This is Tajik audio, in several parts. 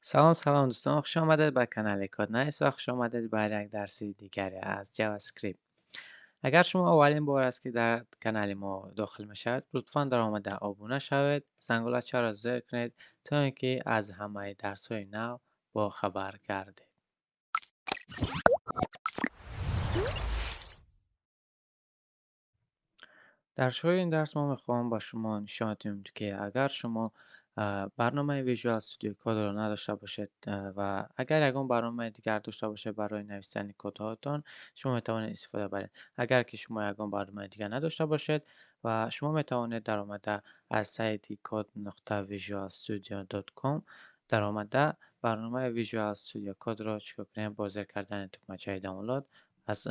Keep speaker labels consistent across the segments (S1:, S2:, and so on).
S1: Салом, салом дӯстон, хуш омадед ба канали Коднавис ва хуш омадед ба як дарси дигаре аз JavaScript. Агар шумо аввалин бор аст, ки дар канали мо дохил мешавед, лутфан дар омада обуна шавед, зангулачаро зер кунед, то ин ки аз ҳамаи дарсҳои нав бохабар гардед. Дар шурӯи ин дарс мо мехоҳам ба шумо нишон диҳем, ки агар шумо барномаи Visual Studio Code-ро надошта бошед ва агар ягон барномаи дигар дошта бошед барои навиштани кодҳоятон, шумо метавонед истифода баред. Агар ки шумо ягон барномаи дигар надошта бошед ва шумо метавонед даромада аз сайти code.visualstudio.com даромада барномаи Visual Studio Code-ро чикор кунед, бо зер кардани тугмачаи download аз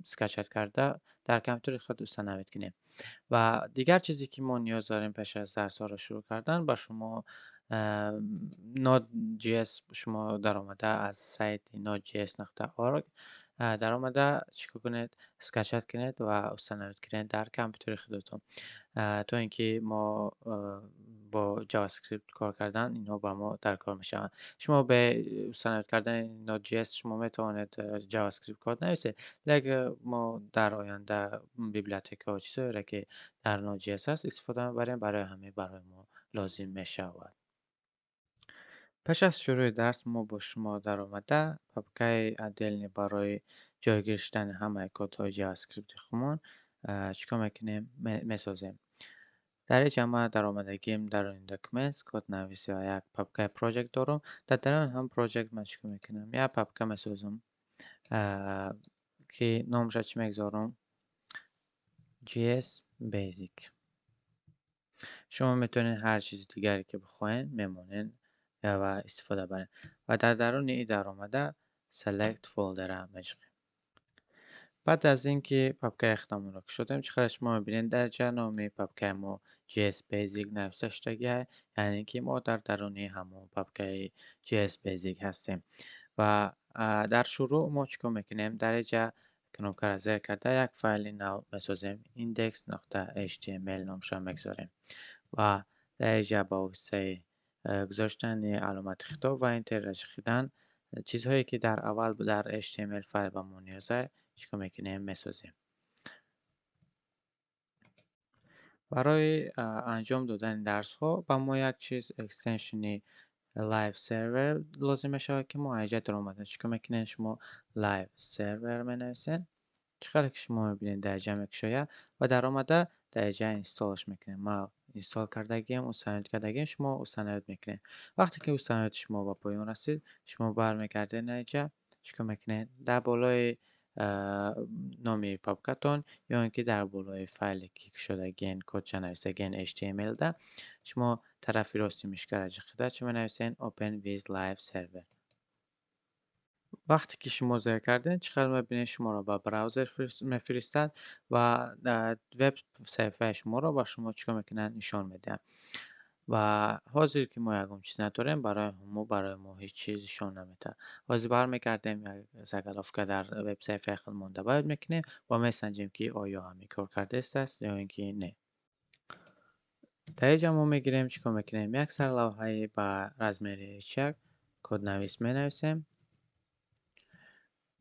S1: скачать карда дар компютери худ установить кунед. Ва дигар чизе ки мо ниёз дорем пеш аз дарсҳоро шурӯъ кардан, ба шумо Node.js, шумо даромада аз сайти nodejs.org даромада чикор кунед, скачать кунед ва установить кунед дар компютери худатон, то ин ки мо бо JavaScript кор кардан инҳо ба мо дар кор мешаванд. Шумо бе установить кардани Node.js шумо метавонед JavaScript код нависед, лекин мо дар оянда библиотека ва чизҳоеро, ки дар Node.js аст, истифода мебарем, барои ҳамин барои мо лозим мешавад. Пеш аз шурӯи дарс мо бо шумо даромада папкаи отдельный барои ҷойгир шудани ҳамаи кодҳои JavaScript худмон чикор мекунем, месозем. Дар ин ҷа ман даромадагим дар Documents, коднавис ва як папкаи Project дорам. Дар даруни ҳам Project ман чикор мекунам? Як папка месозам, ки номаша чӣ мегузорам? JS Basic. Шумо метавонед ҳар чизи дигаре, ки бихоҳед, мемонед ва истифода баред. Ва дар даруни ин даромада Select folder мечиқем. Баъд аз ин ки папкаи худамонро кушодем, чӣ қадар шумо мебинед, дар ҷа номи папкаи мо JS Basic навишта шудагиа, яъне ки мо дар даруни ҳамон папкаи JS Basic ҳастем. Ва дар шурӯъ мо чӣ кор мекунем? Дар инҷа кнопкаро зер карда як файли нав месозем, index.html номашро мегузорем ва дар инҷа ба воситаи гузоштани аломати хитоб ва Enter чиқидан чизҳое, ки дар аввал дар HTML файл ба мо ниёз аст, чӣ кор мекунем, месозем. Барои анҷом додани дарсҳо ба мо як чиз, extension и Live Server лозим мешавад, ки мо инҷа даромада чӣ кор мекунем? Шумо Live Server менависед. Чӣ қадар ки шумо мебинед, дар инҷа мекушояд ва даромада дар инҷа install ш мекунем. Ма install кардагиам, установить кардагиам, шумо установить мекунед. Вақте ки установить шумо ба поён расид, шумо бармегардед инҷа, чӣ кор мекунед? Дар болои номи папкатон ё ин ки дар болои файле, ки кушодагиен, кодча нависагиен HTML да, шумо тарафи рости мишкаро ҷиқида чӣ менависед? Open with Live Server. Вақте ки шумо зер кардед, чӣ қадар мебинед, шуморо ба браузер мефиристад ва веб саҳифаи шуморо ба шумо чӣ кор мекунанд, нишон медиҳанд. Ва ҳозир ки мо ягон чиз надорем, барои мо ҳеҷ чиз нишон намедиҳад. Ҳозир бармегардем, як заголовка дар веб саҳифаи худмон добавить мекунем ва месанҷем, ки оё ҳамин кор кардааст ё ин ки не. Дар инҷа мо мегирем, чӣ кор мекунем? Як сарлавҳаи ба размери H1 коднавис менависем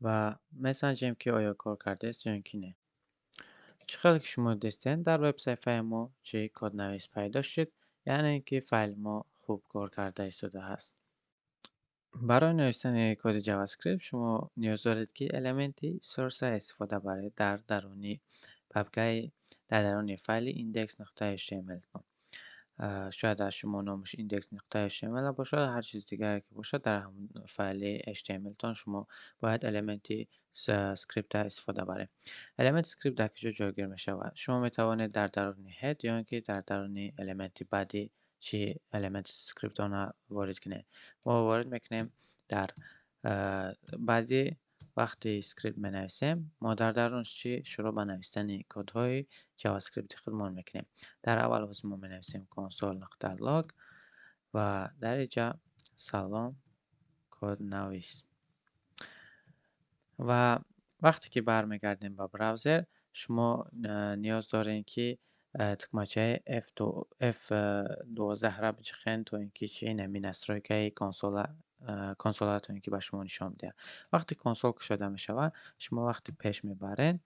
S1: ва месанҷем, ки оё кор кардааст ё ин ки не. Чӣ қадар ки шумо дидед, дар веб саҳифаи мо чӣ коднавис пайдо шуд, яъне ки файли мо хуб кор карда истодааст. Барои навиштани коди JavaScript шумо ниёз доред, ки элементи source истифода баред дар даруни папкаи, дар даруни файли index.html. Шояд аз шумо номаш index.html бошад, ҳар чизи дигаре ки бошад, дар ҳамон файли HTML-тон шумо бояд элементи script истифода баред. Элементи script дар куҷо ҷойгир мешавад? Шумо метавонед дар даруни head ё ин ки дар даруни элементи body чи элементи script-она ворид кунед. Мо ворид мекунем дар body. Вақти script менависем, мо дар дарунаш чӣ шурӯъ ба навиштани кодҳои JavaScript худмон мекунем. Дар аввал ҳозир мо менависем console.log ва дар инҷа салом, коднавис. Ва вақте ки бармегардем ба браузер, шумо ниёз доред, ки тугмачаи F12-ра биҷиқед, то ин ки чи ҳамин настройкаи консола Консолатон ки ба шумо нишон медиҳад. Вақте консол кушода мешавад, шумо вақте пеш мебаред,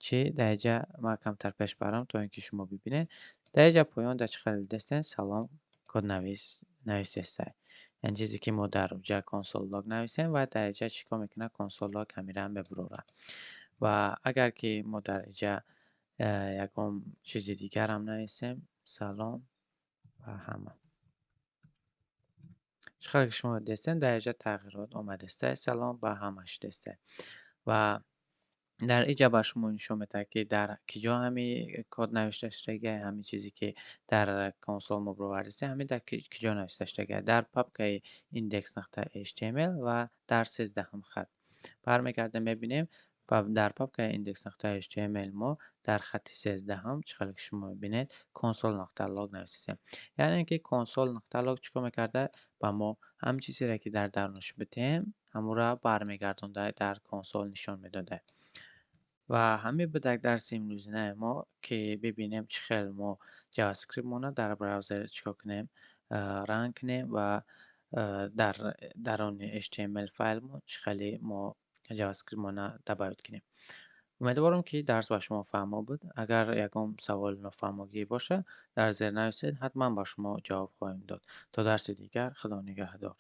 S1: чӣ дар инҷа ман камтар пеш барам, то ин ки шумо бибинед. Дар инҷа поён дар чӣ хеле дидестен, «Салом, коднавис» нависестай. Яъне чизе ки мо дар ҷа console log нависем ва дар инҷа чӣ кор мекунад? Console log ҳамира мебурорад. Ва агар ки мо дар инҷа ягон чизи дигарам нависем, «Салом ба ҳама», чӣ хеле ки шумо дидестен, дар инҷа тағйирот омадестай, «Салом ба ҳама» шудестай. Ва дар инҷа ба шумо нишон медиҳад, ки дар киҷо ҳами код навишта шудагиай, ҳамин чизе ки дар консол мо бировардистем, ҳамин дар киҷо навишта шудагиай: дар папкаи index.html ва дар 13-ҳам хат. Бармегардем, мебинем, дар папкаи index.html мо дар хати 13-ҳам, чӣ хеле ки шумо мебинед, console.log нависистем. Яъне ки console.log чӣ кор мекарда? Ба мо ҳамин чизере ки дар дарунаш бидиҳем, ҳамонро бармегардонда, дар консол нишон медода. Ва ҳамин буд як дарси имрӯзинаи мо, ки бибинем чӣ хел мо JavaScript мона дар браузер чӣ кор кунем, run кунем ва дар даруни HTML файл мо чӣ хеле мо JavaScript мона добавить кунем. Умедворам, ки дарс ба шумо фаҳмо буд. Агар ягон саволи нофаҳмогӣ бошад, дар зер нависед, ҳатман ба шумо ҷавоб хоҳем дод. То дарси дигар, Худо нигаҳдор.